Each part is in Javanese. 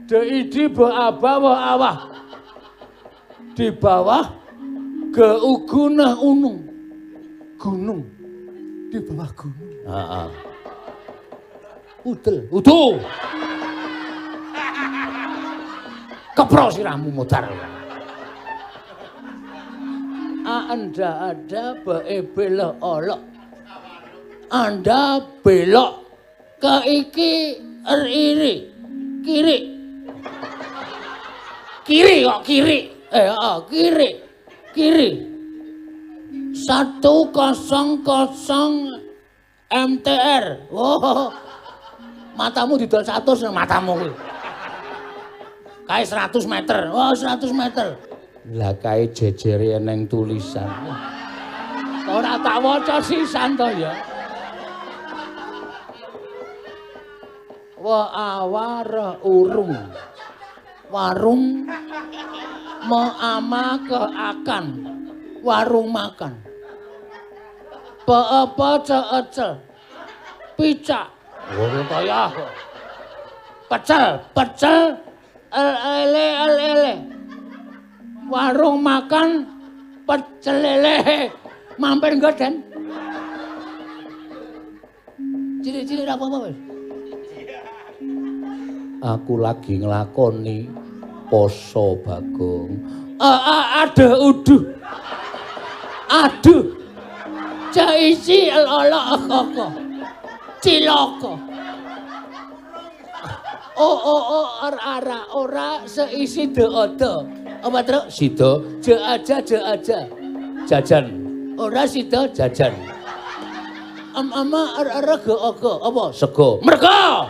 D I D B A B W awah. Di bawah G U G N unung. Gunung. Di bawah gunung. Heeh. Udel, udu. Kepro sirahmu modar. A anda ada B E B L olok. Anda belok ke iki R iri. Kiri. Kiri kok kiri. Kiri. Kiri. 100 MTR. Oh. Matamu didol 100 matamu kuwi. Kae 100 meter. Oh, 100 meter. Lah kae jejere eneng tulisan. Ora tak waca sisan to ya. Wa awar urung. Warung me ama ke akan. Warung makan. Pe apa ce ece. Picak. Ora kaya. Pecel, pecel l l l l. Warung makan pecel lele. Mampir nggo, Den. Cilik-cilik ora apa-apa wis. Aku lagi nglakoni poso Bagong. Aduh uduh. Aduh. Caisi el ala koko. Cilaka. O o o ar ara ora seisi de odo. Apa truk? Sida je aja je aja. Jajan. Ora sida jajan. Am ama ar ara ge ogo. Apa? Sego. Mergo.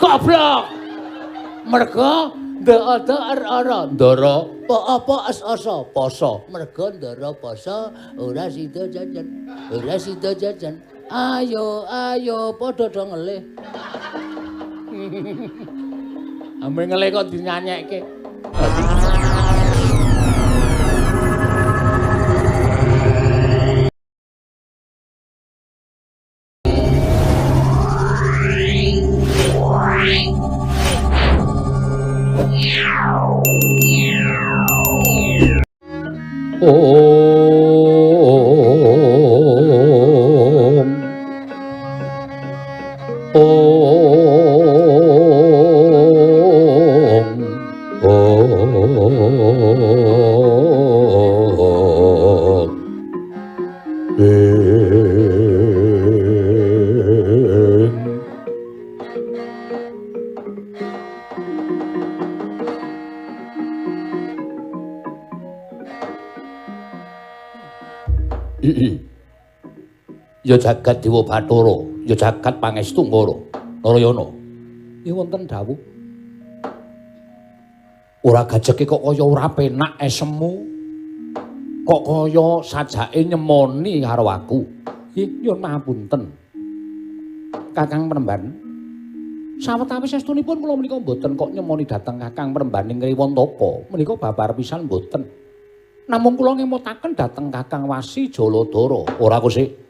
Goblok. Mergo de odo ar ara ndara. Apa as asa poso. Mergo ndara poso ora sida jajan. Ora sida jajan. Ayo ayo padha do ngelih. Ambe ngelih kok dinyanyekke. Om Om Om Ya jagat Dewa Bathara, ya jagat Pangestu Ngara, Narayana. Ya wonten dawuh. Ora gajeke kok kaya ora penak esemu. Kok kaya sajake nyemoni karo aku. Nggih, nyuwun pangapunten. Kakang Premban. Sawetawis estunipun kula menika mboten kok nyemoni dhateng Kakang Premban ing Rewantaka. Menika babar pisan mboten. Namung kula ngemutaken dhateng Kakang Wasi Jaladara. Ora kosik.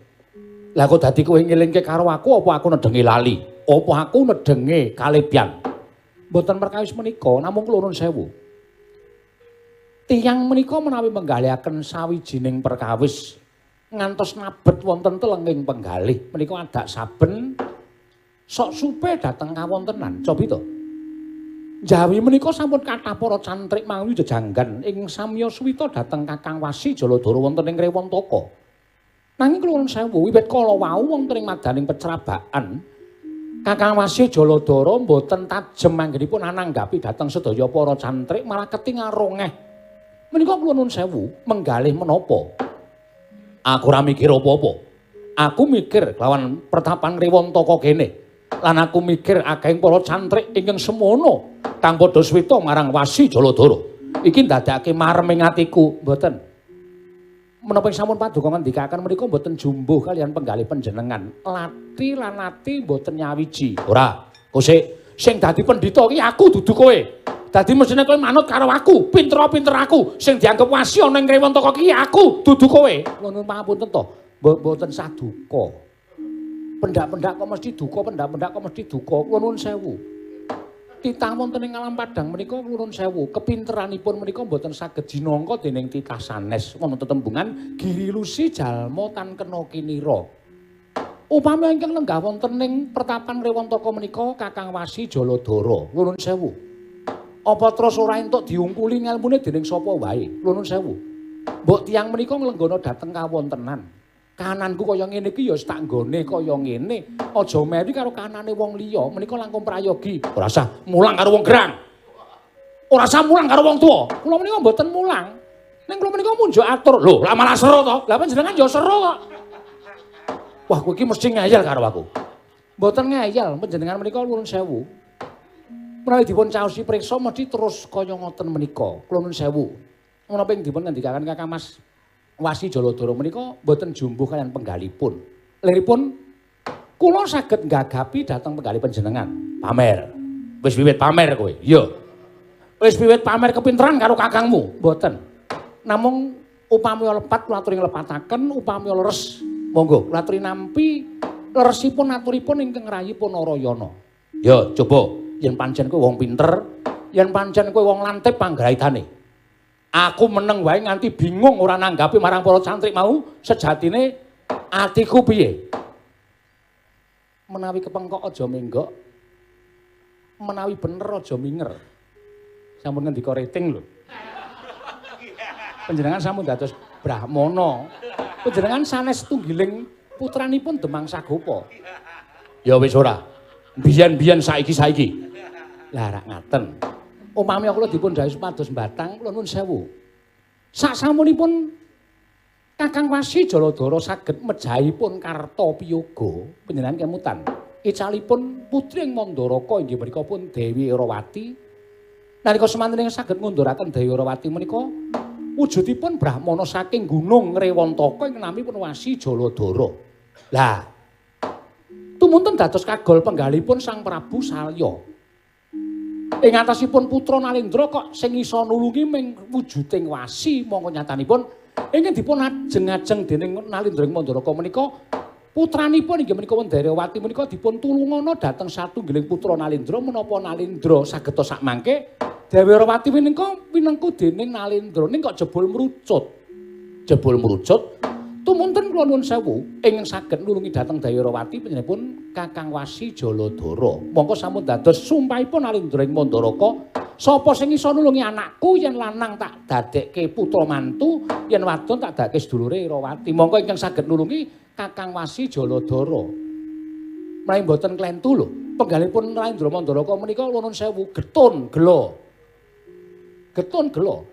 Lah kok dadi kowe ngelingke karo aku apa aku nedenge lali? Apa aku nedenge kalebyan? Mboten perkawis menika, namung kula nuwun sewu. Tiyang menika menawi menggalihaken sawijining perkawis ngantos nabet wonten telenging penggalih menika adak saben sok supe dhateng kawontenan. Cobi to. Jawi menika sampun kathah para cantrik manguwi jejanggan ing samya suwita dhateng Kakang Wasi Jaladara wonten ing Rewantaka. Nanging kula nuwun sewu, wiwit kala wau wonten ing madaning pecrabaan Kakang Wasi Jaladara mboten tajem anggenipun ananggapi dhateng sedaya para cantrik malah ketingal rongeh. Menika kula nuwun sewu, menggalih menapa? Aku ora mikir apa-apa. Aku mikir kelawan pertapan Rewantaka kene. Lan aku mikir akehing para cantrik ingkang semono kang padha swita marang Wasi Jaladara. Iki ndadekake marem ing atiku, mboten. Menapa ing sampun paduka ngendikaken menika mboten jumbuh kaliyan penggalih panjenengan. Lati lan ati mboten nyawiji. Ora, kosik sing dadi pendhita iki aku dudu kowe. Dadi mesthine kowe manut karo aku, pinter-pinter aku. Sing dianggep wasi ana ing Rewantaka iki aku dudu kowe. Nuwun pangapunten to, mboten sah duka. Pendak-pendak kok mesti duka, pendak-pendak kok mesti duka. Kula nuwun sewu. Titah wonten ing alam padang menika nuwun sewu, kepinteranipun menika mboten saged jinangka dening titah sanes. Wonten tetembungan girilusi jalma tan kena kinira. Upami ingkang lenggah wonten ing pertapan Rewantaka menika Kakang Wasi Jaladara, nuwun sewu. Apa terus ora entuk diungkuli ngelmune dening sapa wae? Nuwun sewu. Mbok tiyang menika nglenggana dhateng kawontenan. Kananku kaya ngene iki ya wis tak nggone kaya ngene. Aja meri karo kanane wong liya, menika langkung prayogi. Ora usah mulang karo wong gerang. Ora usah mulang karo wong tuwa. Kula menika mboten mulang. Ning kula menika munjuk atur. Lho, lah malah seru to. Lah panjenengan ya seru kok. Wah, kowe iki mesti ngeyel karo aku. Mboten ngeyel, panjenengan menika nuwun sewu. Menawi dipun caosi priksa mesti terus kaya ngoten menika. Kula nuwun sewu. Menapa ing dipun ngendikaken Kakang Mas Wasi Jaladara menika mboten jumbuh kaliyan penggalipun. Liripun kula saged nggagapi dhateng penggalih panjenengan. Pamer. Wis wiwit pamer kowe. Iya. Wis wiwit pamer kepinteran karo kakangmu. Mboten. Namung upami lepat kula aturi nglepataken, upami leres monggo kula aturi nampi leresipun aturipun ingkang rayipun Narayana. Ya, coba yen pancen kowe wong pinter, yen pancen kowe wong lantip panggraitane. Aku meneng wae nganti bingung ora nanggapi marang para cantrik mau, sejatine atiku piye? Menawi kepengkok aja menggok, menawi bener aja minger. Sampun ngendika rating lho. Panjenengan sampun dados brahmana. Panjenengan sanes tunggiling putranipun Demang Sagopa. Ya wis ora. Biyen-biyen saiki-saiki. Lah rak ngaten. Upami kula dipun dawuhi supados mbatang kula nuwun sewu. Saksamunipun Kakang Wasi Jaladara saged mejahipun Karta Piyoga panjenengan kemutan. Icalipun putri ing Mandaraka inggih menika pun Dewi Erawati. Nalika semanten saged ngunduraken Dewi Erawati menika wujudipun brahmana saking Gunung Rewantaka ing namipun Wasi Jaladara. Lah tumunten dados kagol penggalipun Sang Prabu Salya. Ing atasipun putra Nalendra kok sing iso nulungi ming wujuding wasi mongko nyatanipun ingkang dipun ajeng-ajeng dening Nalendra ing Mandaraka menika putranipun inggih menika Wendarawati menika dipun tulungana dhateng satunggiling putra Nalendra menapa Nalendra sageta sakmangke Dewi Erawati menika winengku dening Nalendra ning kok jebul mrucut. Jebul mrucut tumunten kula nuwun sewu ingkang saged nulungi dhateng Dewi Erawati panjenenganipun Kakang Wasi Jaladara. Mongko sampun dados sumpahipun Nalendra ing Mandaraka, sapa sing iso nulungi anakku yen lanang tak dadekke putra mantu, yen wadon tak dadekke sedulure Erawati. Mongko ingkang saged nulungi Kakang Wasi Jaladara. Menawi mboten klentu lho, penggalipun Nalendra Mandaraka menika nuwun sewu getun gela. Getun gela.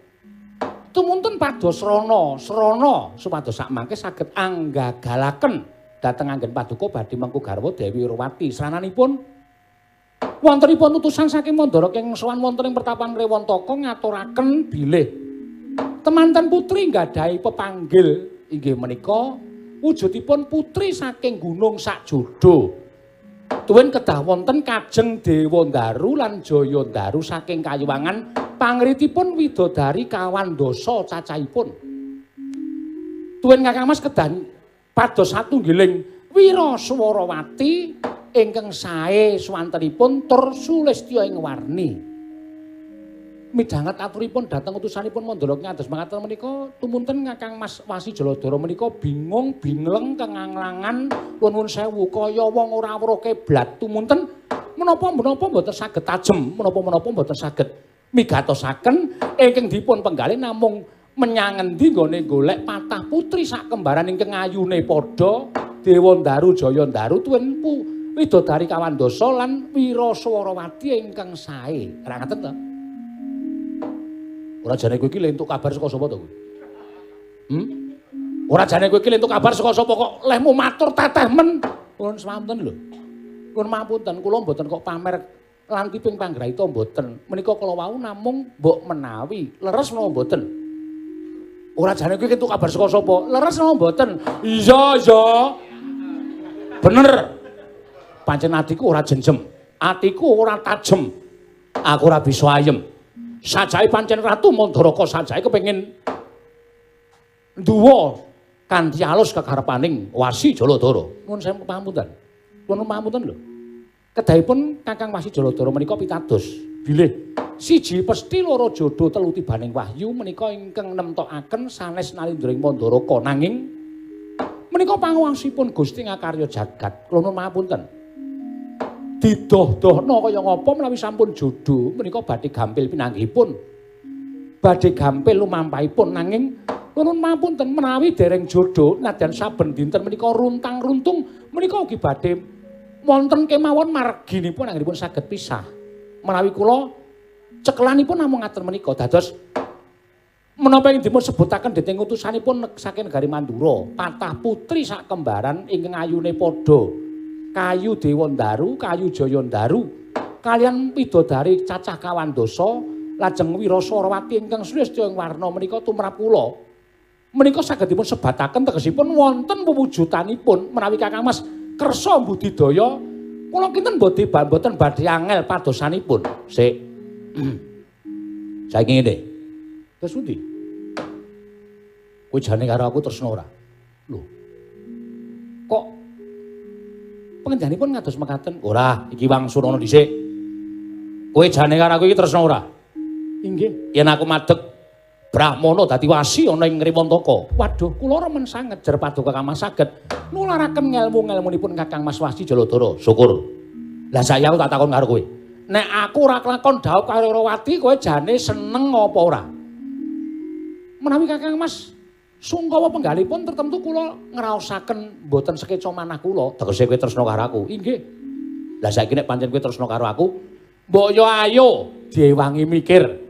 Tumunten pados srana, srana supados sakmangke saged anggagalaken dhateng anggen paduka badhe mengku garwa Dewi Erawati. Srananipun wontenipun utusan saking Mandaraka ing sowan wonten ing pertapan Rewantaka ngaturaken bilih temanten putri nggadahi pepanggil inggih menika wujudipun putri saking Gunung Sakjodo. Tuwin kedah wonten Kajeng Dewandaru lan Jayandaru saking Kayuwangan pangritipun widodari kawandasa cacahipun. Tuwin Kakang Mas kedah pados satunggiling Wira Swarawati ingkang sae swantenipun tur sulistya ing warni. Midhanget aturipun dhateng utusanipun Mandaraka ngantos mangaten menika tumunten Kakang Mas Wasi Jaladara menika bingung bingleng kenganglangan nuwun sewu kaya wong ora weruh kiblat tumunten menapa-menapa mboten saged tajem menapa-menapa mboten saged migatosaken ingkang dipun penggalih namung menyang endi nggone golek patah putri sak kembaran ingkang ayune padha Dewandaru Jayandaru tuwin widodari kawandasa lan Wira Swarawati ingkang sae. Ora ngaten to? Ora jane kowe iki lentuk kabar saka sapa to kowe? Ora jane kowe iki lentuk kabar saka sapa kok lehmu matur teteh men. Nuwun swampun lho. Nuwun mapunten kula mboten kok pamer lantiping panggraita mboten. Menika kala wau namung mbok menawi leres menapa mboten. Ora jane kowe iki entuk kabar saka sapa? Leres menapa mboten? Iya, iya. Bener. Pancen atiku ora jenjem. Atiku ora tajem. Aku ora bisa ayem. Sajae pancen Ratu Mandaraka sajae kepengin nduwa kanthi alus kekarepaning Wasi Jaladara. Nuwun sewu pangapunten. Nuwun pangapunten lho. Kedahipun Kakang Wasi Jaladara menika pitados bilih siji pesthi loro jodho telu tibaning wahyu menika ingkang nemtokaken sanes Nalindra ing Mandaraka nanging menika panguwasipun Gusti ngakarya jagat. Kula nuwun pangapunten. Didoh-dohna kaya ngapa menawi sampun jodho menika badhe gampil pinanggihipun. Badhe gampil lumampahipun nanging kula nuwun pangapunten menawi dereng jodho nadyan saben dinten menika runtang-runtung menika ugi badhe wonten kemawon marginipun anggenipun saged pisah. Menawi kula cekelanipun namung ngaten menika dados menapa ing dipun sebutaken dening utusanipun saking negari Mandura, patah putri sak kembaran ingkang ayune padha Kayu Dewandaru, Kayu Jayandaru kalian widodari cacah kawandasa lajeng Wiraswarawati ingkang sulistya ing warna menika tumrap kula. Menika saged dipun sebataken tegesipun wonten pewujudanipun menawi Kakang Mas kersa budidaya kula kinten mboten badhe angel padosanipun. Sik. Saiki ngene. Terus pundi? Kowe jane karo aku tresna ora? Lho. Kok pengendanipun ngados mekaten? Ora, iki wangsulana dhisik. Kowe jane karo aku iki tresna ora? Inggih. Yen aku madeg Brahmana dadi wasi ana ing Ngrewantaka. Waduh, kula remen sanget jer paduka Kakang Mas saged nularaken ngelmu-ngelmunipun Kakang Mas Wasi Jaladara. Syukur. Lah saiki aku tak takon karo kowe. Nek aku ora kelakon dhaup karo Rawati, kowe jane seneng apa ora? Menawi Kakang Mas sungkawa penggalipun tertentu kula ngraosaken mboten sekeca manah kula. Tegese kowe tresna karo aku. Inggih. Lah saiki nek pancen kowe tresna karo aku, mbok yo ayo diewangi mikir.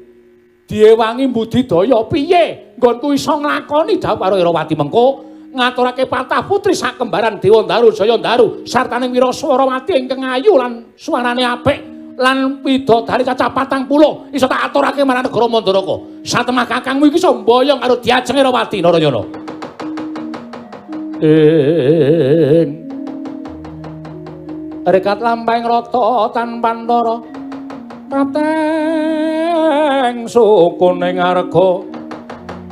Diewangi budidaya piye nggonku iso nglakoni dhaup karo Irawati mengko ngaturake patah putri sakembaran Dewandaru Jayandaru sartane Wiraswarawati ingkang ayu lan suarane apik lan widodari cacah 40 iso tak aturake marang negara Mandaraka. Satemah kakangmu iki iso mboyong karo diajeng Irawati Narayana. Ing rekat lampahing rata tanpa antara prateng sukuning arga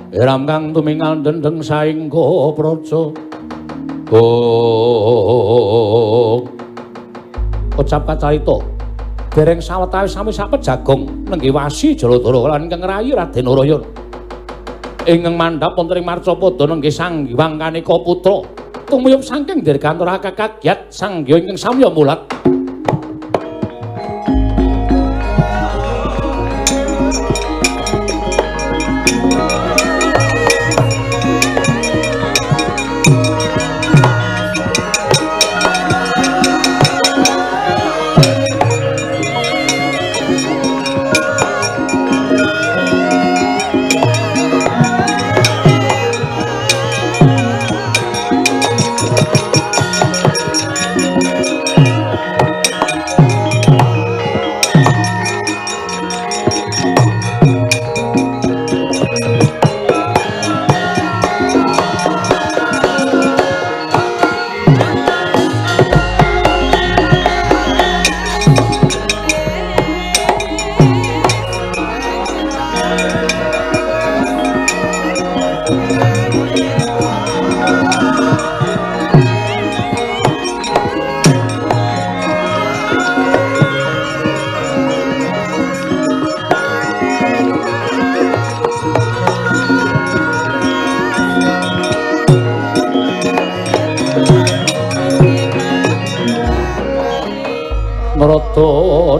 eram kang tumingal dendeng saengga praja. Oh, kocap kacarita dereng sawetawis sami sapejagong nenggih Wasi Jaladara lan ingkang rayi Raden Narayana ingkang mandhap wonten ing marcapada nenggih Sang Hyang Kaneka Putra tumuyup saking dirgantara kakagyat Sang Hyang ingkang samya mulat.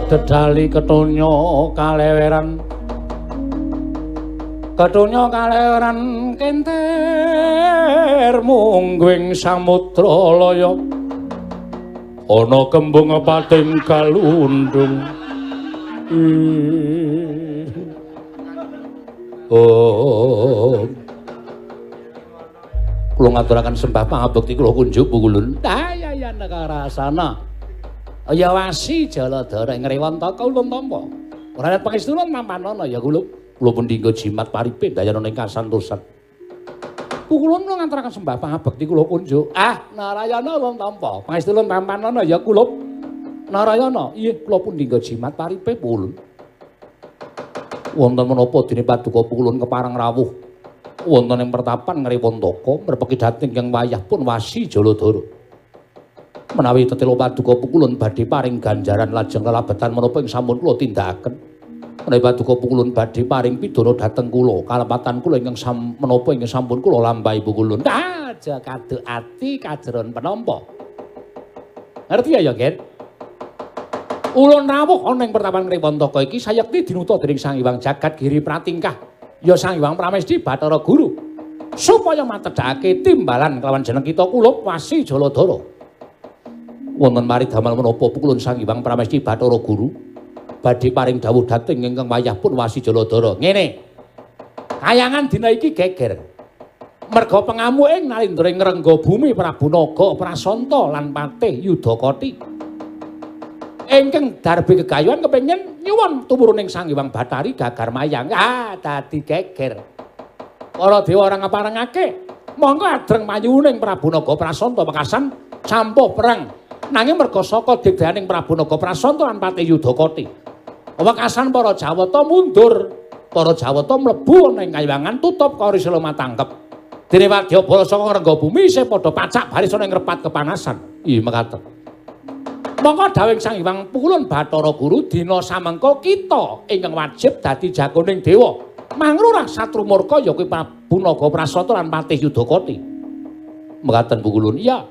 Dedali ketonya kaleweran, ketonya kaleweran kenter mungguing samudra laya ana kembung pating galundung. Oh, kula ngaturaken sembah pangabekti kula kunjuk pukulun. Daya nekarasana. Ya Wasi Jaladara ing Rewantaka ulun tampa. Ora net pangestulun mampanana ya kula. Kula pendingga jimat paripe dayana ing kasantosan. Pukulun kula ngantaraken sembah pangabekti kula kunjuk. Ah, Narayana ulun tampa. Pangestulun mampanana ya kula. Narayana, iya kula pundingga jimat paripe pukulun. Wonten menapa dene paduka pukulun kepareng rawuh wonten ing pertapan Ngrewantaka mrepeki dhateng ingkang wayah pun Wasi Jaladara. Menawi tetela paduka pukulun badhe paring ganjaran lajeng lelabetan menapa ing sampun kula tindakaken. Menawi paduka pukulun badhe paring pidana dhateng kula, kalepatan kula ingkang menapa ingkang sampun kula lampahi pukulun. Aja kaduk ati kajeron penampa. Ngerti ya ya, Gen? Ulun rawuh ana ing pertapan Ngrewantaka iki sayekti dinuta dening Sang Hyang Jagat Giri Pratingkah, ya Sang Hyang Pramesti Bathara Guru, supaya matedhake timbalan kelawan jeneng kita kulup Wasi Jaladara. Wonten mari damel menapa pukulun Sang Hyang Pramesti Bathara Guru badhe paring dawuh dhateng ingkang wayah pun Wasi Jaladara. Ngene. Kayangan dina iki geger. Merga pengamuk ing nalindra ing ngrengga bumi Prabu Naga Prasanta lan Patih Yudakati. Ingkang darbe gegayuhan kepengin nyuwun tumuruning Sang Hyang Bathari gagar mayang. Ah, dadi geger. Para dewa ora ngaparengake. Monggo adreng mayuning Prabu Naga Prasanta wekasan campuh perang. Nanging merga saka digdayaning Prabu Naga Prasanta lan Patih Yudakati. Wekasan para Jawata mundur. Para Jawata mlebu ana ing kayangan tutup Karisala matangkep. Dene wadyabala saka ngrengga bumi isih padha pacak baris ana ing repat kepanasan. Ih mekaten. Monggo dawuhing Sang Hyang Pukulun Bathara Guru dina samengko kita ingkang wajib dadi jagoning dewa. Mangrurah satru murka ya kuwi Prabu Naga Prasanta lan Patih Yudakati. Mekaten Pukulun. Iya.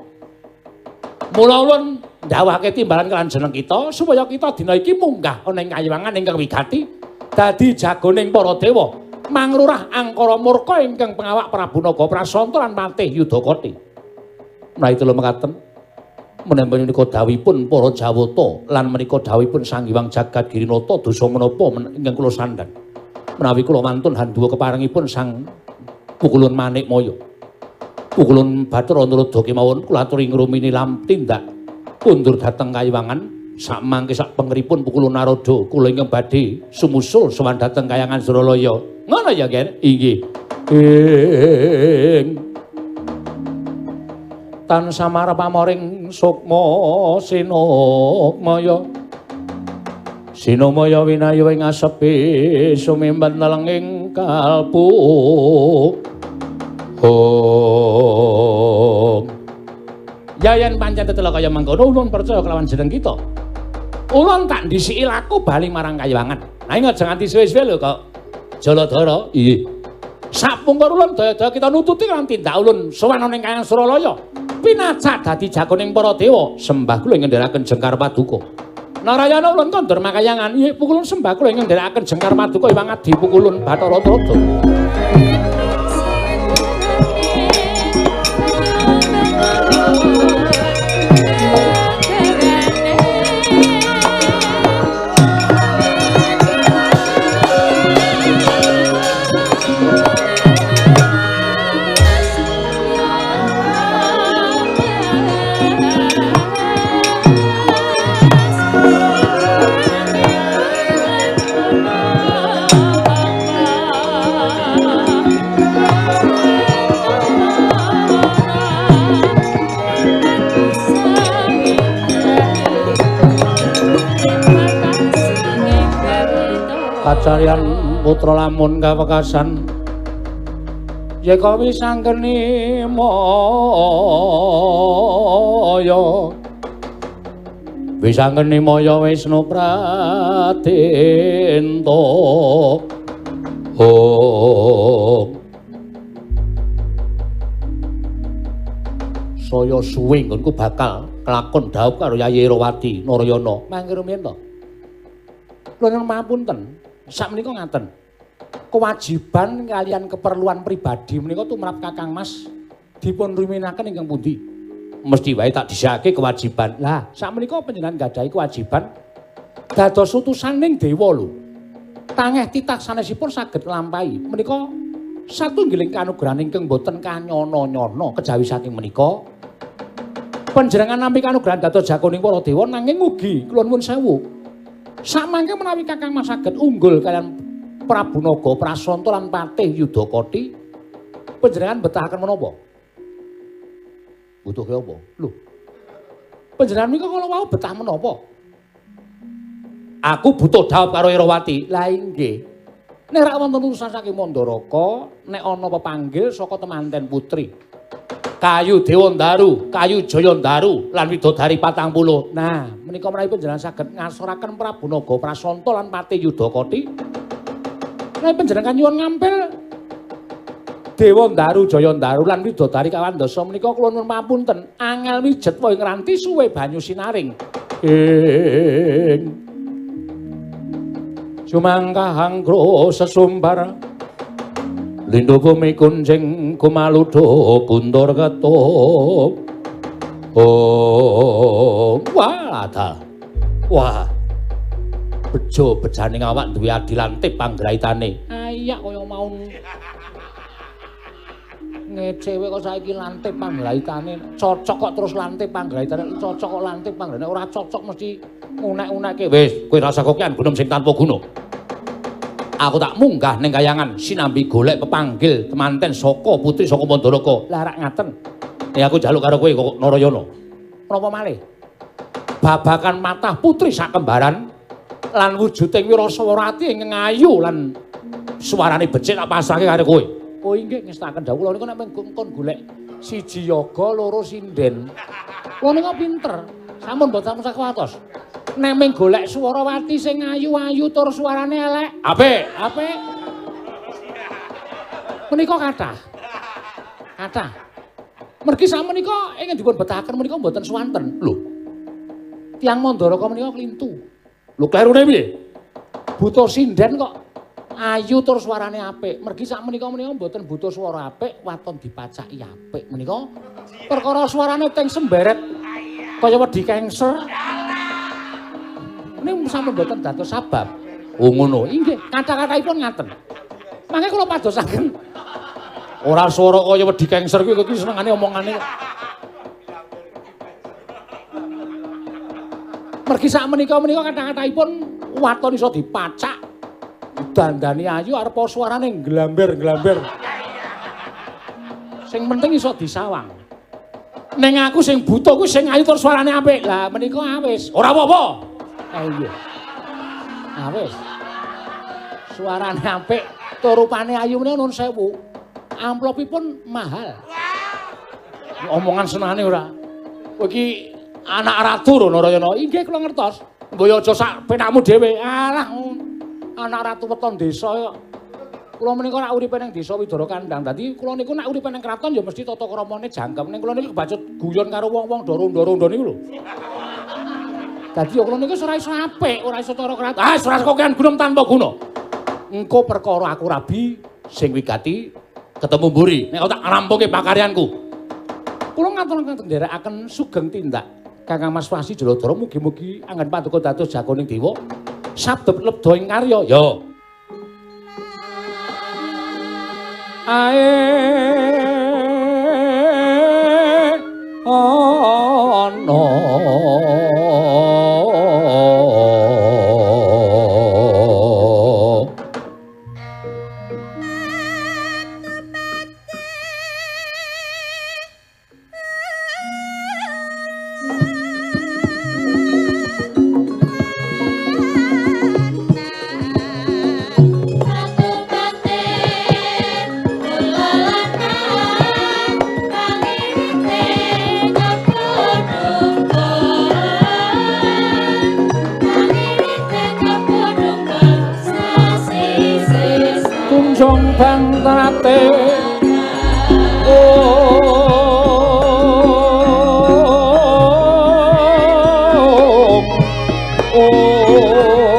Mula ulun ndhawuhake timbalan kelan jeneng kita supaya kita dina iki munggah ana ing kayangan ingkang wigati dadi jagoning para dewa. Mangrurah angkara murka ingkang pengawak Prabu Naga Prasanta lan Patih Yudakati. Menawi telu mekaten menawi menika dawuhipun para Jawata lan menika dawuhipun Sang Hyang Jagat Girinata dosa menapa ingkang kula sandhang. Menawi kula wantun handuwa keparengipun Sang Pukulun Manikmaya. Pukulun Bathara Narada kemawon kula aturi ngrumini lam tindak kundur dhateng kayangan sakmangke sak pengeripun Pukulun Narada kula ingkang badhe sumusul sowan dhateng kayangan Suralaya. Ngono ya, Gen? Inggih. Ing tansah marep pamoring sukma sinukmaya. Sinumaya winayu ing asepi sumimpen telenging kalpu. Om. Ya yen pancen tetela kaya mangkono ulun percaya kelawan jeneng kita. Ulun tak ndhisiki laku bali marang kayangan. Nah aja nganti suwe-suwe lho kok. Jaladara, iya. Sapungkur ulun daya-daya kita nututi lan tindak ulun sowan ana ing kayangan Suralaya. Pinacak dadi jagoning para dewa, sembah kula ing ngendheraken jengkar paduka. Narayana ulun kondur makayangan, iya pukulun sembah kula ing ngendheraken jengkar paduka Hyang Adi Pukulun Bathara Narada. Kacarian putra lamun kawekasan yeka wis anggeni maya wis anggeni maya Wisnu Pradenta. Om. Saya suwe nggonku bakal kelakon dhaup karo Yayi Irawati Narayana. Mangke rumiyin to. Kula nyuwun pangapunten. Sakmenika ngaten. Kewajiban kalian keperluan pribadi menika tumrap Kakang Mas dipun ruminaken ingkang pundi? Mesti wae tak dhisake kewajiban. Lah, sakmenika panjenengan gadahi kewajiban dados utusaning dewa lho. Tangeh titah sanesipun saged nglampahi. Menika satunggiling kanugrahan ingkang boten kanyana-nyana kejawi saking menika. Panjenengan nampi kanugrahan dados jagoning para dewa nanging ugi kula nuwun sewu. Samangke menawi Kakang Mas saged unggul kalian Prabu Naga Prasanta lan Patih Yudakati, panjenengan betahaken menapa? Butuhke apa? Lho. Panjenengan menika kala wau betah menapa? Aku butuh dhaup karo Irawati. Lah inggih. Nek ra wonten urusan saking Mandaraka, nek ana pepanggil saka temanten putri. Kayu Dewandaru, Kayu Jayandaru lan Widodari 40. Nah, menika menawi panjenengan saged ngasoraken Prabu Naga Prasanta lan Patih Yudakati. Menawi panjenengan nyuwun ngampil Dewandaru, Jayandaru lan Widodari kawandasa menika kula nyuwun pamunten angel wijet wae ngranti suwe banyu sinaring. Ing sumangkah anggra sesumbar lindhu bumi kuncing kumaludha guntur ketuk. Oh, wah, wah. Bejo bejaning awak duwe adi lantip panggraitane. Ayak kaya mau ngecewe kok saiki lantip panggraitane. Cocok kok terus lantip panggraitane, cocok kok lantip panggraitane, ora cocok mesti unek-unekke. Wis, kowe rasa kokean gunung sing tanpa guna. Aku tak munggah ning kayangan sinambi golek pepanggil temanten saka putri saka Mandaraka. Lah rak ngaten. Nek aku njaluk karo kowe kok Narayana. Menapa malih? Babakan matah putri sakembaran lan wujuding wiraswarati ingkang ayu lan suarane becik tak pasrahke karo kowe. Oh inggih ngestaken dawuh kula niku nek kon golek siji yoga loro sinden. Kula niku pinter. Sampun mboten sakuwatos. Nek mung golek Swarawati sing ayu-ayu tur suarane elek. Apik, apik. Menika kathah. Kathah. Mergi sakmenika ingkang dipun betahaken menika mboten swanten. Lho. Tiyang Mandaraka menika klintu. Lho klerune piye? Buta sinden kok ayu tur suarane apik. Mergi sakmenika menika mboten buta swara apik, waton dipacaki apik menika. Perkara suarane teng semberet kaya wedi kengser. Ini sampun mboten dados sabab. Oh ngono. Inggih, kata-kataipun ngaten. Mangke kula padosaken. Ora swara kaya wedi kengser kuwi iki senengane omongane. Mergi sakmenika menika kata-kataipun waton iso dipacak. Dandani ayu arep suarane nglamber-nglamber. Sing penting iso disawang. Ning aku sing buta kuwi sing ayu tur suarane apik. Lah menika awis. Ora apa-apa. Iya. Ah wis. Suarane apik, tur rupane ayu menika nuwun sewu. Amplopipun mahal. Omongan senane ora. Kowe iki anak ratu lho Narayana. Inggih kula ngertos. Mbok ya aja sak penakmu dhewe. Alah anak ratu weton desa kok. Kula menika rak uripe ning desa Widara Kandang. Dadi kula niku nek uripe ning kraton ya mesti tata kramane jangkep. Ning kula niku kebacut guyon karo wong-wong do rondo-rondo niku lho. Dadi ya kula niku ora iso apik, ora iso cara kraton. Ah, ora kokean gunung tanpa guna. Engko perkara aku rabi sing wigati ketemu mburi. Nek tak rampungke pakaryanku. Kula ngatur-ngatur nderekaken sugeng tindak Kakang Mas Wasi Jaladara mugi-mugi anggen paduka dados jagoning dewa. Sabda lebda ing karya ya. Ae ana Tunjung bantrate om om om.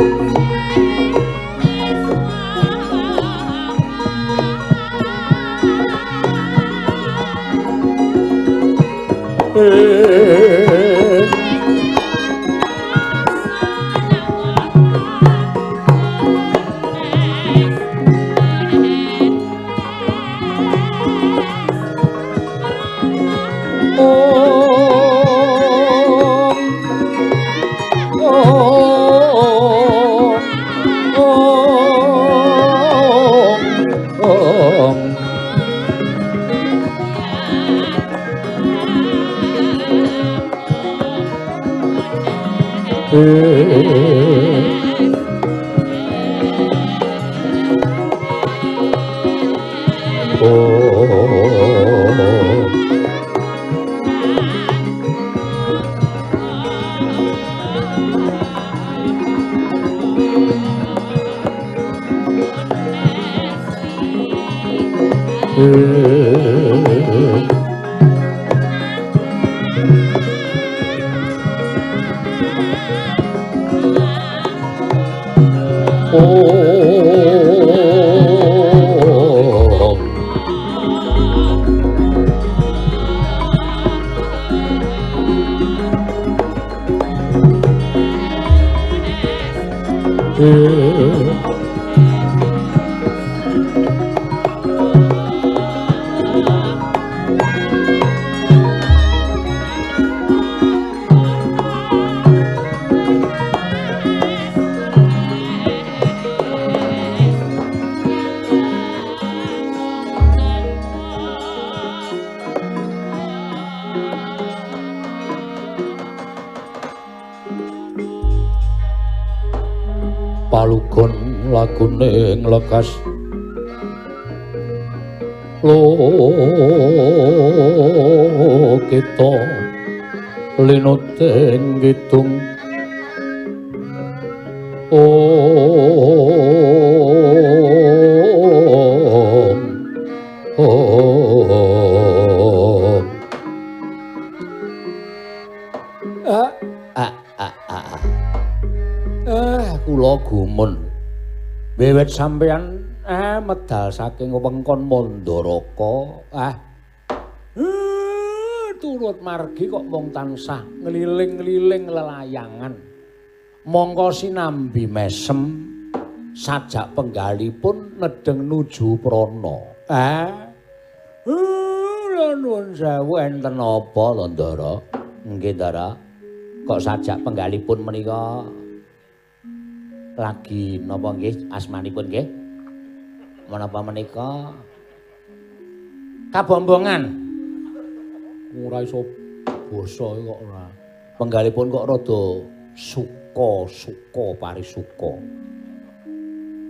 Palugon lagune nglekas lokita linuting kidung om om a a a a kula gumun wiwit sampeyan medal saking wewengkon Mandaraka turut margi kok mung tansah ngliling-liling lelayangan mongko sinambi mesem sajak penggalipun nedheng nuju prana. Nuwun sewu enten apa to Ndara? Nggih Ndara, kok sajak penggalipun menika lagi napa nggih asmanipun nggih? Menapa menika kabombongan? Ora iso basa kok ora. Penggalipun kok rada suka-suka parisuka.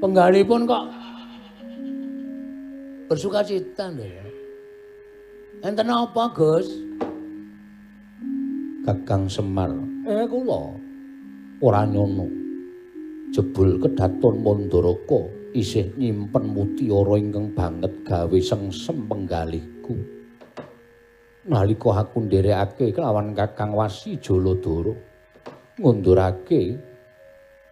Penggalipun kok bersukacita lho ya. Enten apa, Gus? Kakang Semar. Kula ora nyono. Jebul kedaton Mandaraka isih nyimpen mutiara ingkang banget gawe sengsem penggalihku. Nalika aku nderekake kelawan Kakang Wasi Jaladara, ngundurake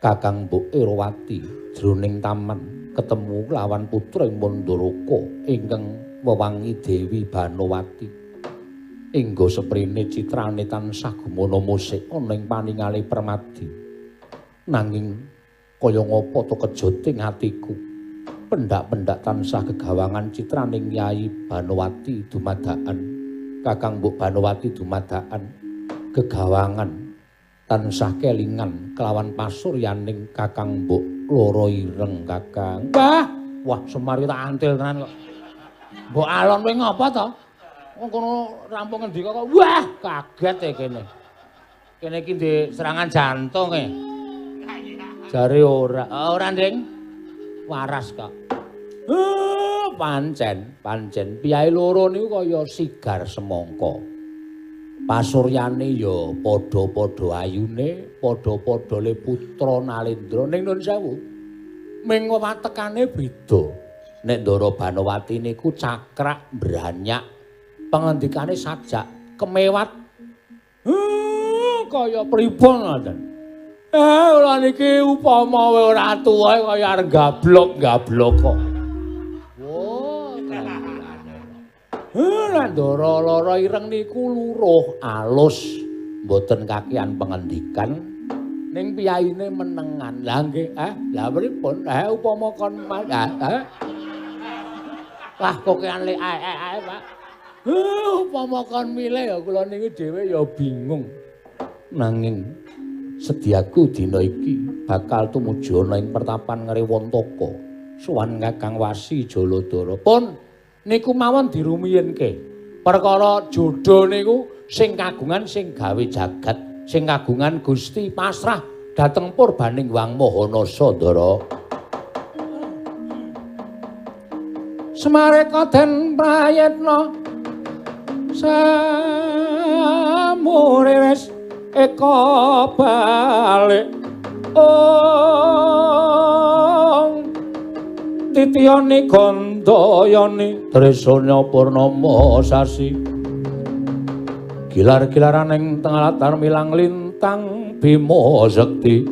Kakang Mbok Irawati jroning taman ketemu kelawan putra ing Mandaraka ingkang wewangi Dewi Banowati. Inggo seprene citrane tansah gumana musik ana ing paningale Permadi. Nanging kaya ngapa to kejoting atiku, pendak-pendak tansah gegawangan citraning Yai Banowati dumadakan, Kakang Mbok Banowati dumadakan, gegawangan tansah kelingan kelawan pasuryaning Kakang Mbok Loro Ireng Kakang. Wah, wah Semar tak antil tenan kok. Mbok alon kowe ngapa to? Wong kono rampung ngendika kok. Wah, kaget e kene. Kene iki ndek serangan jantung e. Jare ora, ora Nding. Waras kok. Pancen, pancen piyai loro niku kaya sigar semangka. Pasuryane ya padha-padha ayune, padha-padha le putra Nalendra ning nun sewu. Ming watekane beda. Nek Ndara Banowati niku cakrak mbranyak, pangendikane sajak kemewat. Kaya pripun ngoten. Ora niki upama ora tuwa kaya arep gablok-gablok kok. Wah, kandhane. Nek Ndara Lara Ireng niku luruh alus, mboten kakean pengendikan. Ning piyaine menengan. Lah nggih, lah pripun? Upama kon Wah, kokean lek ae Pak. Upama kon milih ya kula niki dhewe ya bingung. Nanging sediaku dina iki bakal tumuju ana ing pertapan Ngrewantaka sowan Kakang Wasi Jaladara. Pun niku mawon dirumiyinke. Perkara jodho niku sing kagungan sing gawe jagat, sing kagungan Gusti pasrah dhateng purbaning Wang Mahanasa Ndara. Semareka den prayitna samure wis eka balik ong Titiyani gandayani tresanya purnama sasi. Gilar-gilaran ing tengah latar milang lintang Bima Sekti.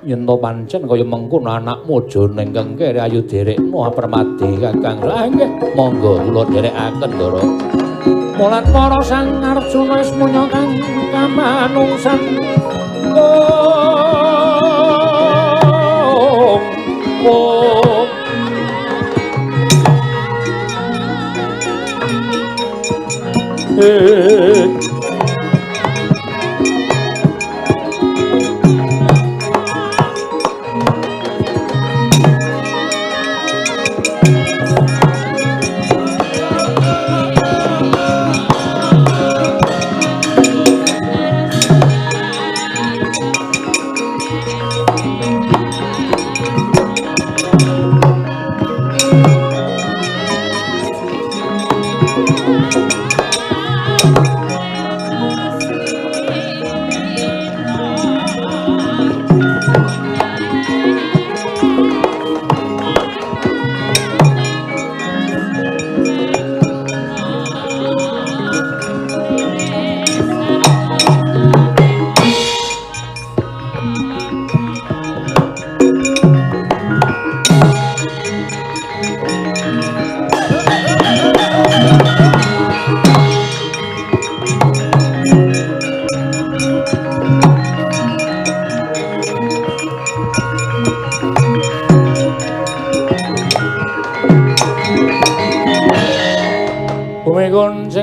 Yen to pancen kaya mengkono anakmu aja ning kengkere ayo derekno Permadi Kakang. Lah nggih, monggo kula dherekaken Ndara. Mulat para Sang Arjuna wis munya kang kamanungsan. Om Om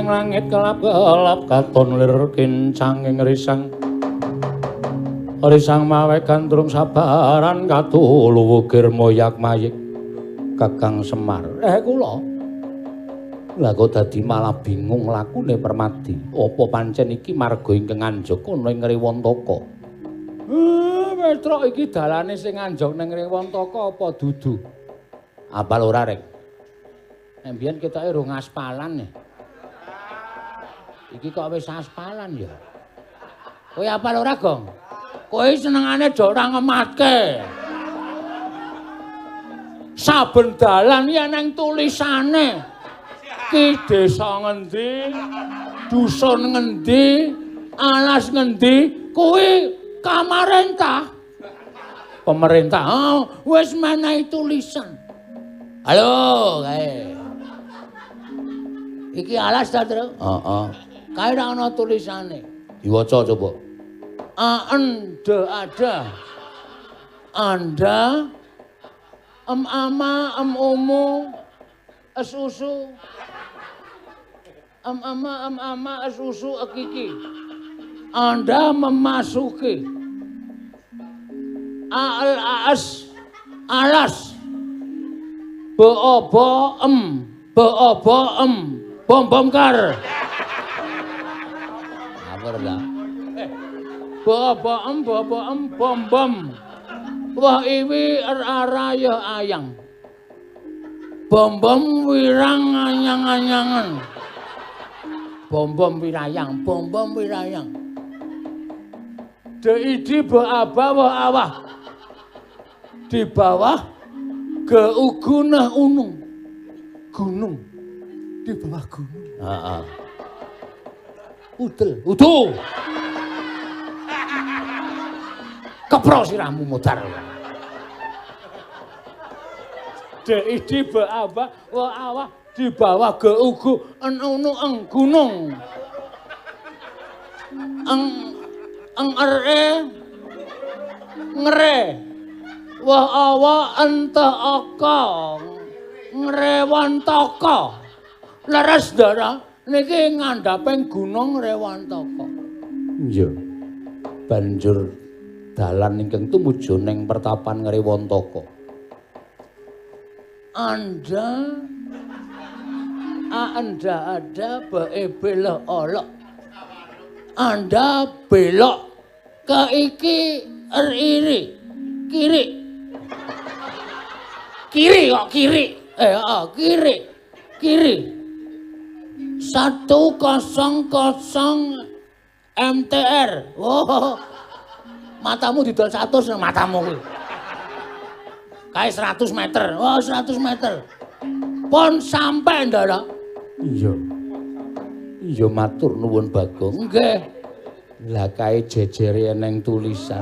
Langit kelap-kelap katon lir kincanging risang. Risang mawe gandrung sabaran katulu wukir moyak mayik Kakang Semar. Kula. Lah kok dadi malah bingung lakune Permadi. Apa pancen iki marga ingkang anjog ana ing Rewantaka? Petruk iki dalane sing anjog ning Rewantaka apa dudu? Apal ora, Rek? Nek mbiyen ketoke rung aspalan. Iki kok wis aspalan ya. Kowe apal ora, Gong? Kowe senengane do ora ngematke. Saben dalan ya nang tulisane. Ki desa ngendi, dusun ngendi, alas ngendi, kuwi kamarentah. Pemerintah oh, wis menehi tulisan. Halo, kae. Iki alas ta, Tru? Heeh. Kae ora ana tulisane. Diwaca coba. A N D ada. Anda M ama M umu S usu. M ama M ama S usu ekiki. Anda memasuki A L A S alas. B O B M B O B M bom bom kar. Bo-bo-em, bo-bo-em, bom-bom. Wah iwi er-ara ya ayang. Bom-bom wirang anyang-anyangan. Bom-bom wirayang, bom-bom wirayang. D-i-d bo-aba wo-awah. Di bawah ge-ugunah unung. Gunung. Di bawah gunung. Heeh. Udel, udu. Kepro sirahmu modar. D I D B A B W A W di bawah G U G N U N eng gunung. Eng eng R E ngre. W A W N T A K Ngrewantaka. Leres Ndara. Niki ngandhaping Gunung Rewantaka. Iya. Banjur dalan ingkang tumuju ning pertapan Ngrewantaka. Anda Anda ada be belok olok. Anda belok ke iki iri kiri. Kiri kok kiri. Kiri. Kiri. 100 MTR. Oh. Matamu didol 100 nang matamu kuwi. Kae 100 meter. Oh, 100 meter. Pun sampe, Ndara. Iya. Iya matur nuwun Bagong. Nggih. Lah kae jejere eneng tulisan.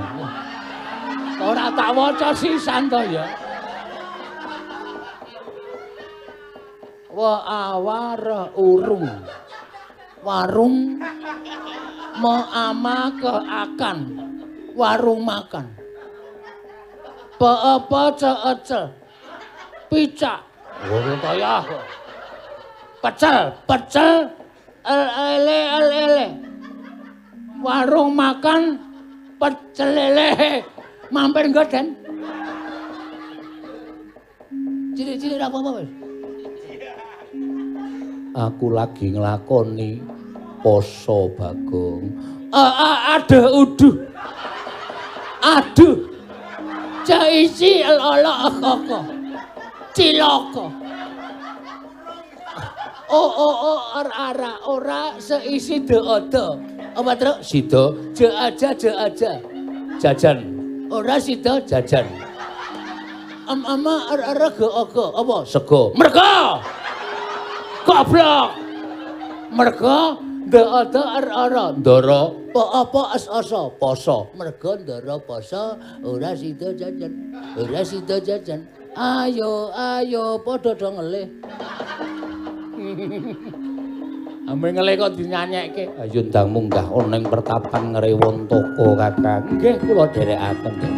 Ora tak waca sisan to ya. Wa awara urung. Warung meama ke akan. Warung makan. Pe-pe ce-ce. Picak. Ngono to ya. Pecel, pecel el ele ele. Warung makan pecel lele. Mampir nggo, Den. Cilik-cilik ora apa-apa wis. Aku lagi nglakoni poso, Bagong. Aduh uduh. Aduh. Jaisi el ala koko. Cilaka. O o o ar ara ora seisi de odo. Apa truk? Sida je aja je aja. Jajan. Ora sida jajan. Am ama ar ara ge ogo. Apa? Sego. Merga. Goblok. Merga de odo ar ara ndara. Apa as asa poso. Merga ndara poso ora sida jajan. Ora sida jajan. Ayo ayo padha do ngelih. Ambe ngelih kok dinyanyekke. Ayo ndang munggah ana ing pertapan Ngrewantaka, Kakang. Nggih, kula dherekaken.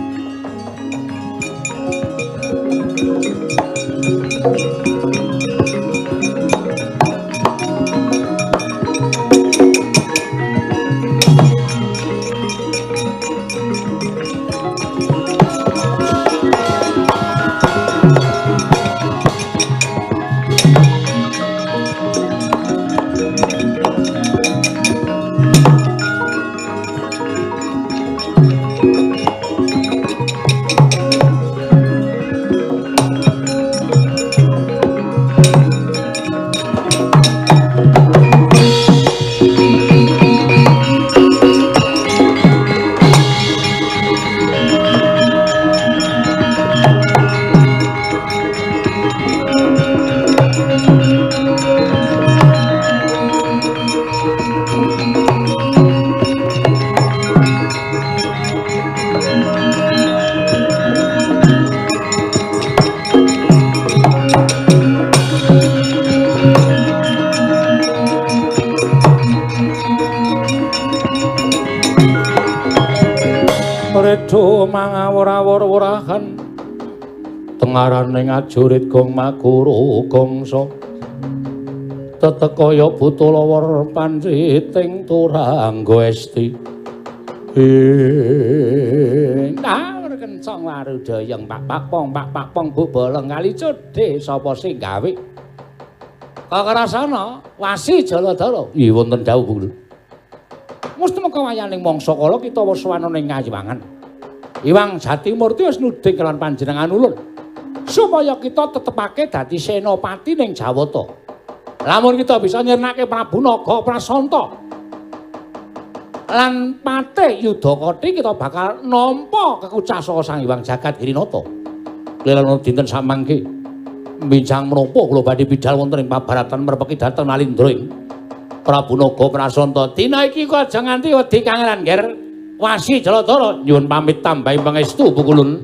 Mangawur-awur-wurahan tengaraning ajurit gong maguru gongso tetekaya buta lawar panciting turangga esti ing tawur kencang warudayang pak pak pong pak pak pong bu bolong kali codhe sapa sing gawe kakrasana wasi Jaladara. Iya wonten dawuh Bu. Musti meka wayaning mangsa kala kita wuswana ning Kayiwangan. Iwang Jatimurti wis nuding kelawan panjenengan ulun supaya kita tetepake dadi senopati ning Jawata. Lamun kita bisa nyirnake Prabu Naga Prasanta lan Patih Yudakati kita bakal nampa kekucah saka Sang Hyang Jagat Girinata. Lelana dinten samangke minjang menapa kula badhe bidal wonten ing pabaratan merpeki dhateng Nalindra ing Prabu Naga Prasanta. Dina iki kok aja nganti wedi kangelan, Ger. Wasi Jaladara nyuwun pamit tambahi pangestu Pukulun.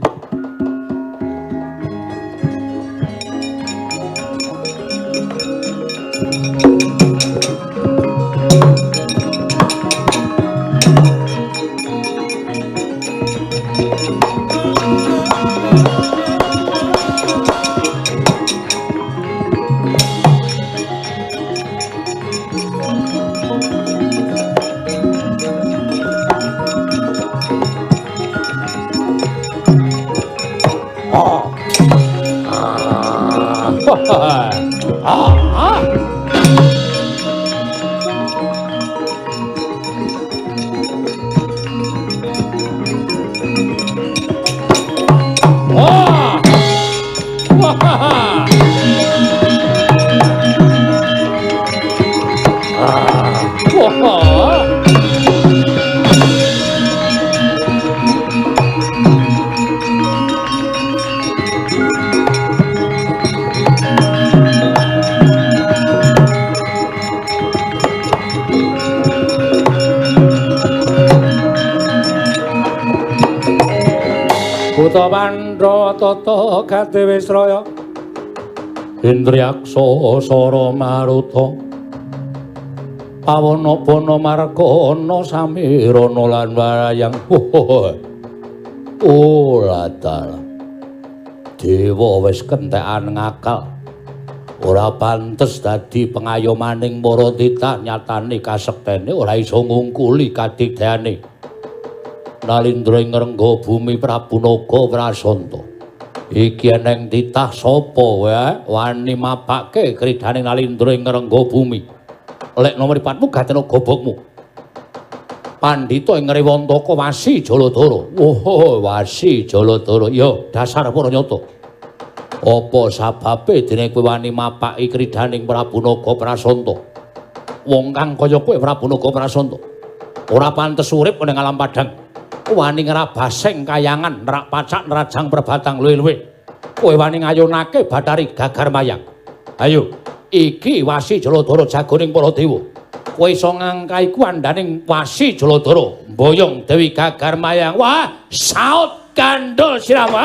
Buta Pandha tata kadewe sraya Indriyaksa Sara Maruta Pawana Bana Margana Samirana lan Warayang. Oh latar dewa wis kentekan ngakal, ora pantes dadi pengayomaning para titah, nyatane kasektene ora iso ngungkuli kadigdayane Nalindra ing rengga bumi Prabu Naga Prasanta. Iki eneng titah sapa wae wani mapake kridane Nalindra ing rengga bumi. Lekno mripatmu gatena gobokmu. Pandhita ing Rewantaka Wasi Jaladara. Oh, Wasi Jaladara. Ya, dasar para nyata. Apa sababe dene kowe wani mapaki kridaning Prabu Naga Prasanta? Wong kang kaya kowe Prabu Naga Prasanta ora pantes urip ning alam padhang. Wani ngrabaseng kayangan, nerak pacak nerajang perbatang luwe-luwe. Kowe wani ngayunake Bathari Gagar Mayang. Ayo, iki Wasi Jaladara jagoning para dewa. Kowe iso ngangkai kuandaning Wasi Jaladara, mboyong Dewi Gagar Mayang. Wah, saut gandul siramu.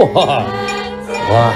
Wah. Wah.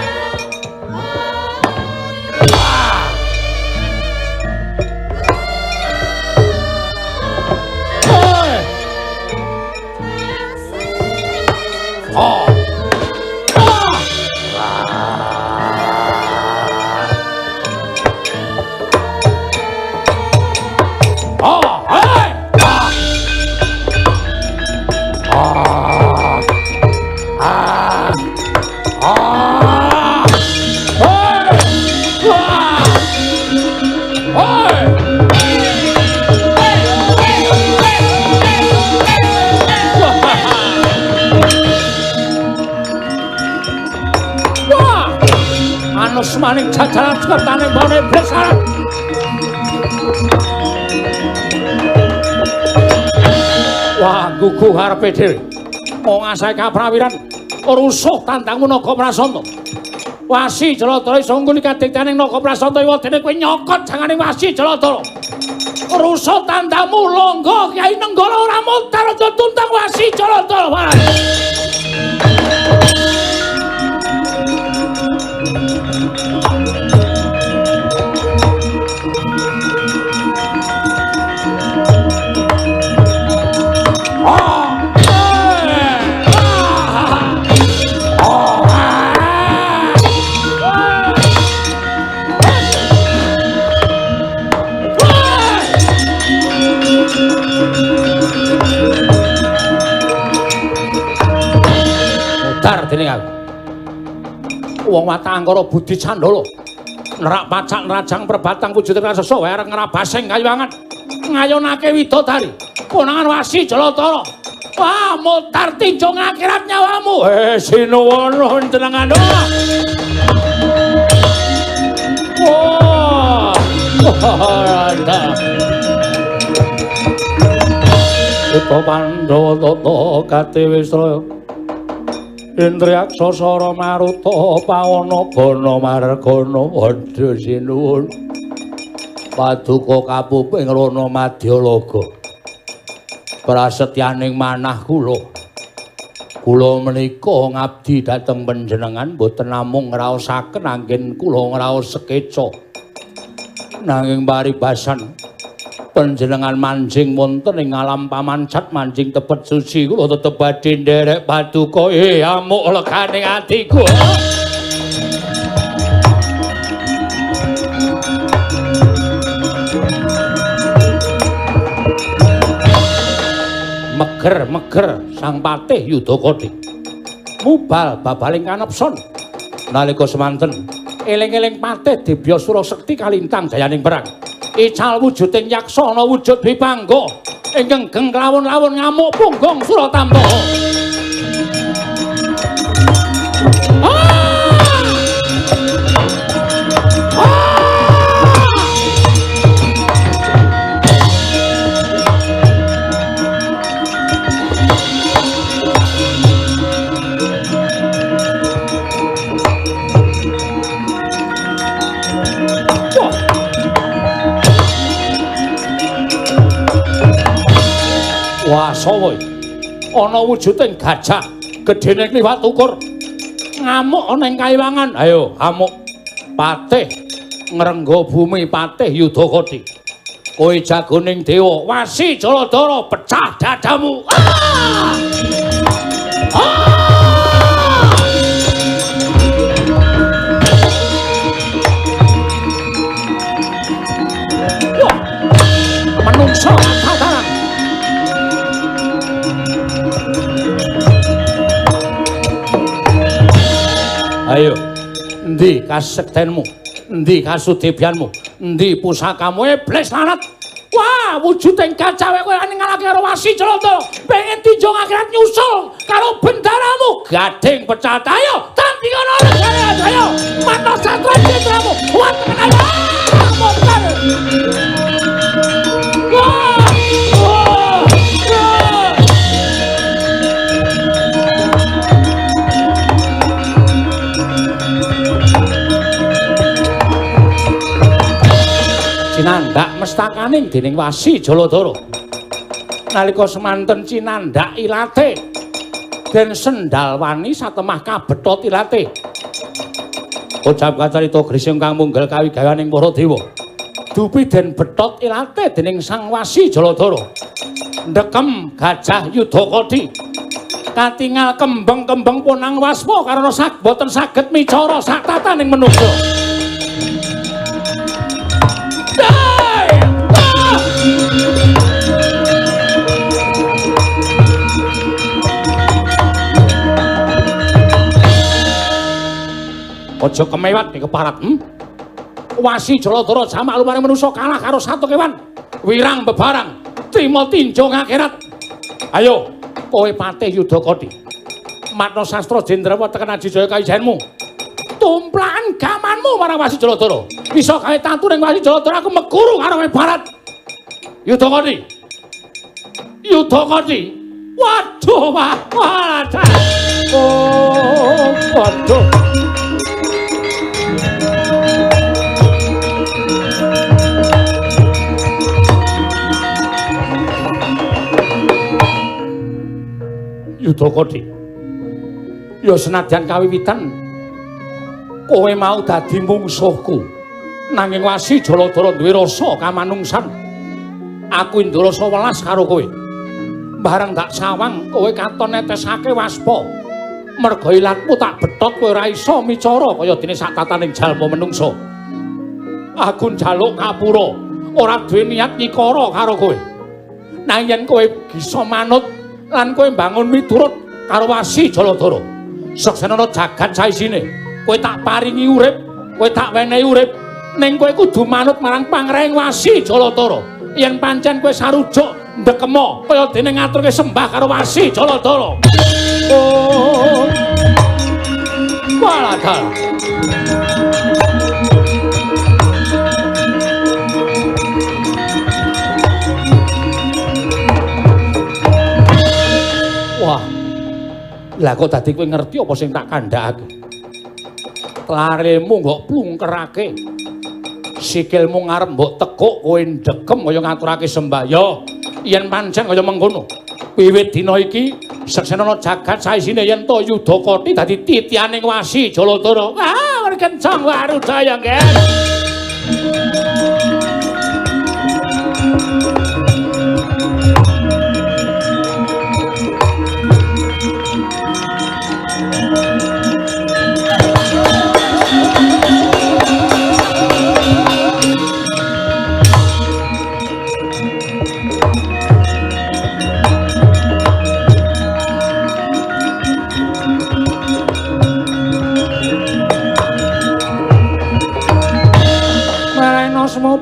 Maning jajaran sekertane mbone besar. Wah, gugu karepe dhewe. Wong asahe kaprawiran rusuh tandangmu Naga Prasanta. Wasi Jaladara iso ngguli kadiktaning Naga Prasanta iwadene kowe nyokot jangane Wasi Jaladara. Rusuh tandangmu longgo Kyai Nenggala ora montar aja tuntang Wasi Jaladara. Sadar dening aku. Wong watak angkara budi candala. Nerak pacak nerajang perbatang wujud raksasa wae arep ngrabasing kayuwangan. Ngayonake widodari. Konangan Wasi Jalatara. Wah, mutar tinjung akhirat nyawamu. Sinuwun jenengan. Wah. Ita Pandhawa tata katiwisraya Indriyaksa Sara Maruta Pawana Bana Margana. Waduh sinuwun. Paduka kapuping rana madyalaga. Prasetyaning manah kula. Kula menika ngabdi dhateng panjenengan boten namung ngraosaken anggen kula ngraos sekeca. Nanging paribasan panjenengan manjing wonten ing alam pamancat manjing tepet suci kula tetep badhe nderek paduka. Amuk leganing atiku. Meger-meger sang patih Yudakadi mubal babaling kanepson nalika semanten eling-eling patih Dibya Surasekti kalintang jayaning perang. Ical wujuding yaksa ana wujud dwipangga ingkang geng lawon-lawon ngamuk punggung Suratampa. Sawa ana wujuding gajah gedene kliwat ukur ngamuk ana ing kayiwangan. Ayo amuk patih ngrengga bumi patih Yudakadi. Kowe jagoning dewa Wasi Jaladara pecah dadamu. Wah, menungso tataran. Ayo, endi kasektenmu? Endi kasudibyanmu? Endi pusakamu? Iblis lanat. Wah, wujuding gajah kowe ngalahke karo Wasi Jaladara. Pengen tinjung akhirat nyusul karo bendaramu. Gading pecat. Ayo, tandingan negara. Ayo, mata satra citramu. Wah, tenan. Montar. Wah! Wah! Cinandak mestakaning dening Wasi Jaladara. Nalika semanten cinandak ilate den sendalwani satemah kabethot ilate. Ucap kacarita Grising kang munggel kawigawaning para dewa. Dupi den bethot ilate dening Sang Wasi Jaladara. Ndekem gajah Yudakadi. Katingal kembeng-kembeng ponang waspa karana boten saged micara sak tataning manungsa. Aja kemewat nek keparat. Wasi Jaladara jamak lumane manusa kalah karo satu kewan. Wirang bebarang trima tinjung akhirat. Ayo kowe patih Yudakadi. Matna sastra jendrawa tekan Ajijaya kawijayanmu. Tumplakan gamanmu marang Wasi Jaladara. Bisa gawe tatu ning Wasi Jaladara aku meguru karo kowe barat. Yudakadi. Yudakadi. Waduh, wah, wah. Oh, waduh. Yudakadi. Ya senadyan kawiwitan kowe mau dadi mungsuhku. Nanging Wasi Jaladara duwe rasa kamanungsan. Aku ndurasa welas karo kowe. Bareng tak sawang kowe katon netesake waspa. Merga ilatmu tak bethot kowe ora iso micara kaya dene sak tataning jalma menungsa. Aku njaluk ngapura, ora duwe niat nyikara karo kowe. Nanging yen kowe bisa manut lan kowe mbangun miturut karo Wasi Jaladara. Seksenana jagat saisine, kowe tak paringi urip, kowe tak wenehi urip, ning kowe kudu manut marang pangreng Wasi Jalatara. Yen pancen kowe sarujuk ndekema kaya dene ngaturke sembah karo Wasi Jalatara. Oh. Walah. Wah. Lah kok dadi kowe ngerti apa sing tak kandhakake? Laremu mbok plungkerake. Sikilmu ngarep mbok tekuk kowe ndekem kaya ngaturake sembah. Ya, yen pancen kaya mengkono. Wiwit dina iki seksenana jagat saisine yen to Yudakati dadi titihaning Wasi Jalatara. Wah, kencang warudaya, Ngen.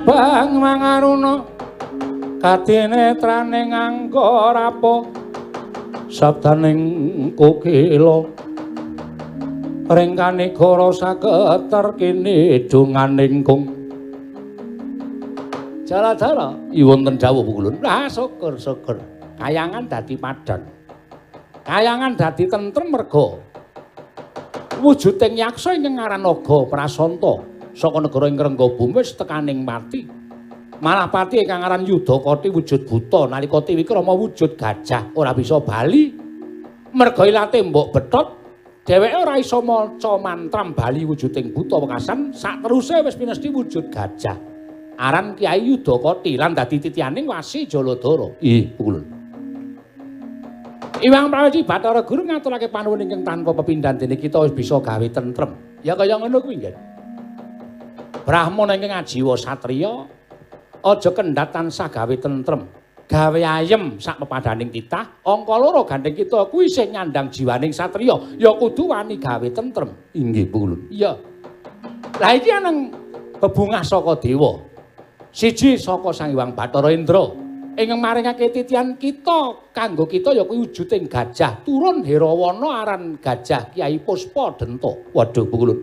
Bang mangaruna kadinetrane nganggo rapo sabdaning kokila ring kanegara saketer kini donganing kung Jaladara wonten dawuh Pukulun. Ah syukur syukur kayangan dadi padhang, kayangan dadi tentrem merga wujuding yaksa ingkang aran Naga Prasanta saka negara ing Renggabumi wis tekaning pati. Malah pati ingkang aran Yudakati wujud buta nalika Tiwikrama wujud gajah ora bisa bali. Merga ilate mbok betot, dheweke ora iso maca mantram bali wujuding buta wekasan sakteruse wis pinesti wujud gajah. Aran Kyai Yudakati lan dadi titihaning Wasi Jaladara. Ih, Pukulun. Iwang Prawici Bathara Guru ngaturake panuwun ingkang tanpa pepindhan dene kita wis bisa gawe tentrem. Ya kaya ngono kuwi, Ngen. Brahmana ingkang ajiwa satriya aja kendhat tansah gawe tentrem, gawe ayem sak pepadaning titah. Angka loro gandeng kita kuwi sing nyandang jiwaning satriya ya kudu wani gawe tentrem. Inggih, Pukulun. Iya. Lah iki aneng bebungah saka dewa. Siji saka Sang Hyang Bathara Indra ingkang maringake titihan kita kanggo kita ya kuwi wujuding gajah turun Herawana aran gajah Kyai Puspa Denta. Waduh, Pukulun.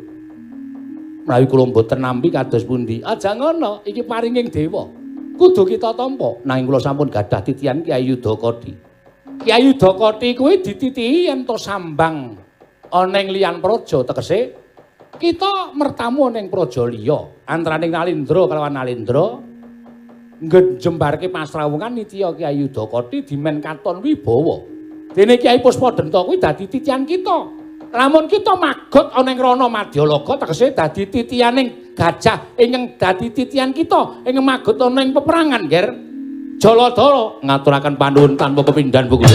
Menawi kula mboten nampi kados pundi? Aja ngono, iki paringing dewa. Kudu kita tampa. Nanging kula sampun gadah titihan Kyai Yudakati. Kyai Yudakati kuwi dititihi yen to sambang ana ing liyan praja, tegese kita mertamu ana ing praja liya, antaraning Nalindra kalawan Nalindra ngejembarke pasrawungan nitya Kyai Yudakati dimen katon wibawa. Dene Kyai Puspa Denta kuwi dadi titihan kita. Lamun kita magot ana ing rana Madyalaga tegese dadi titihaning gajah ingkang dadi titihan kita ingkang magot ana ing peperangan, Ger. Jaladara ngaturaken panuwun tanpa pepindhan, Bu Guru.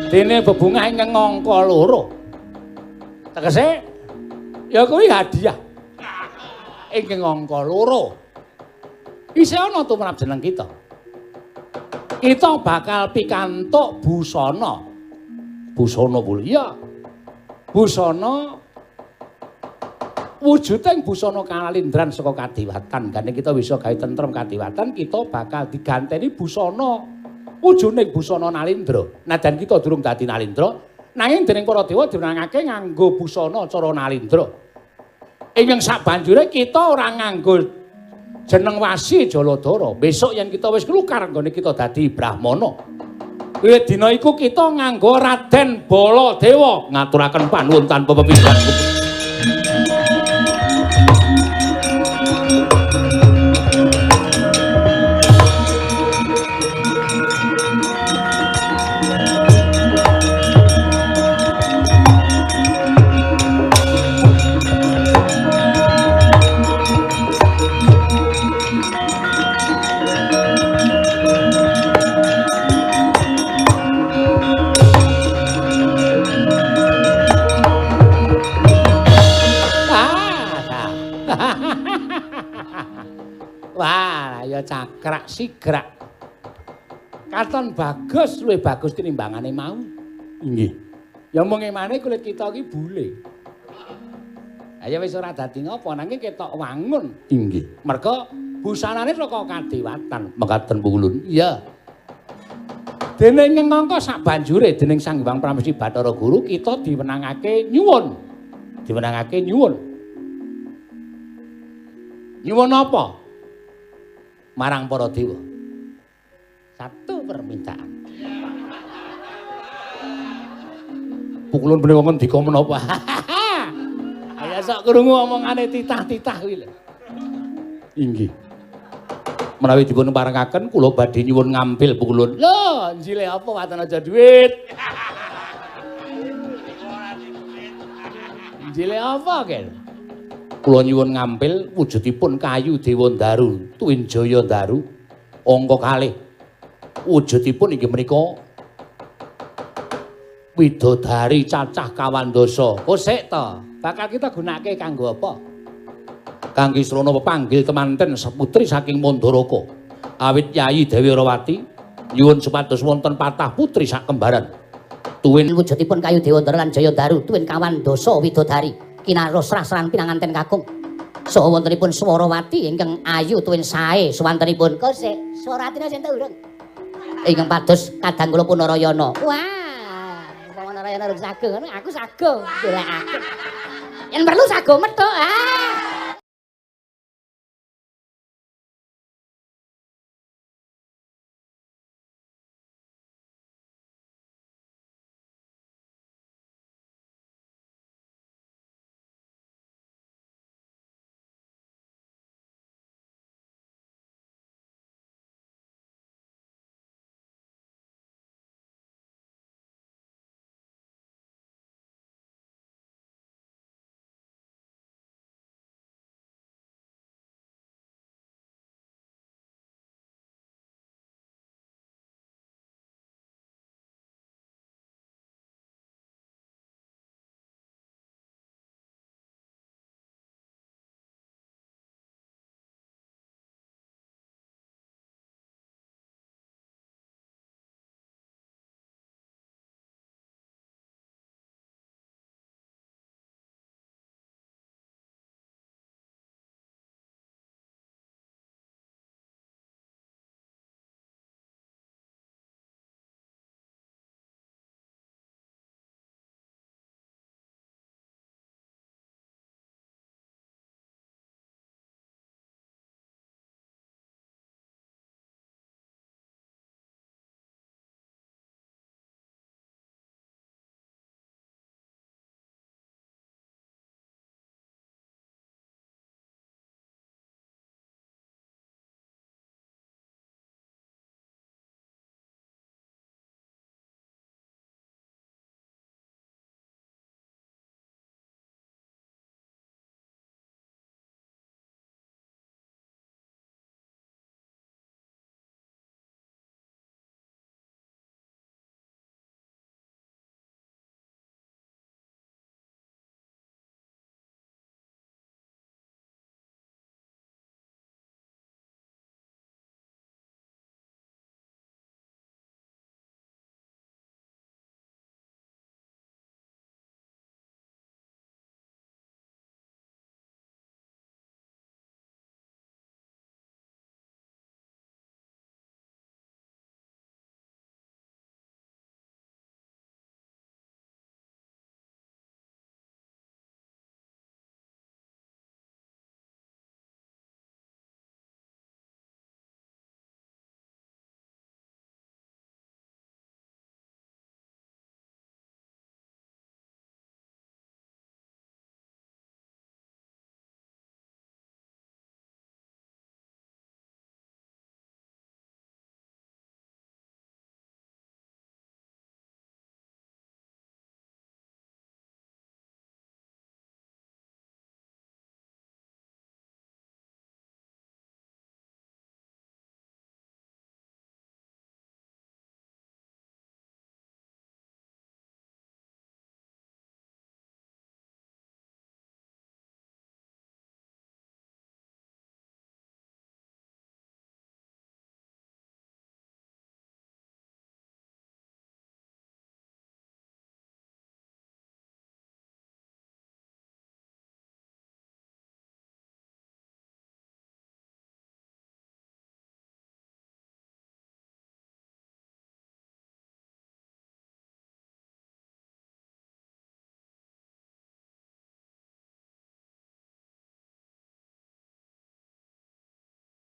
Dene bebungah ingkang angka loro. Tegese ya kuwi hadiah ingkang angka loro. Isih ana tumrap jeneng kita. Kita bakal pikantuk busana. Busana kuwi ya. Busana wujuding busana kalindran saka kadiwatan. Gandeng kita bisa gawe tentrem kadiwatan, kita bakal diganteni busana wujuding busana Nalindra. Najan kita durung dadi Nalindra, nanging dening para dewa diwenangake nganggo busana cara Nalindra. Ingkang sabanjure kita ora nganggo jeneng Wasi Jaladara. Besok yen kita wis klukar nggone kita dadi Brahmana. Wiwit dina iku kita nganggo Raden Baladewa ngaturaken panuwun tanpa pepindhan. Wah, ya cakrak sigrak. Katon bagus, luwih bagus tinimbangane mau. Inggih. Ya mung emane kulit kita iki bule. Ya wis ora dadi ngapa, nanging ketok wangun. Inggih. Merga busanane saka kadewatan. Mekaten Pukulun. Iya. Dene ngangka sak banjure dening Sang Hyang Pramesti Bathara Guru kita diwenangake nyuwun. Diwenangake nyuwun. Nyuwun apa? Marang para dewa. Satu permintaan. Pukulun menika ngendika menapa? Ayo sok krungu omongane titah-titah kuwi lho. Inggih. Menawi dipun parengaken kula badhe nyuwun ngampil Pukulun. Lho, njile apa waton aja duit. Njile apa, Kel? Kula nyuwun ngampil wujudipun kayu Dewandaru, tuwin Jaya Daru, angka kalih. Wujudipun inggih menika widodari cacah kawandasa. Kosek to, bakal kita gunakake kanggo apa? Kangge srana pepanggil temanten seputri saking Mandaraka. Awit Yayi Dewi Rawati nyuwun supados wonten patah putri sakembaran. Tuwin wujudipun kayu Dewandaru lan Jaya Daru, tuwin kawandasa widodari kinarus srah-srahan pinanganten kakung. Saha wontenipun Swarawati ingkang ayu tuwin sae suwantenipun. Kosek, Swarawatine sing urung. Ingkang pados kadang kula Punarayana. Wah, Punarayana urung sago ngono, aku sago, golekake. Yen perlu sago methuk. Ah.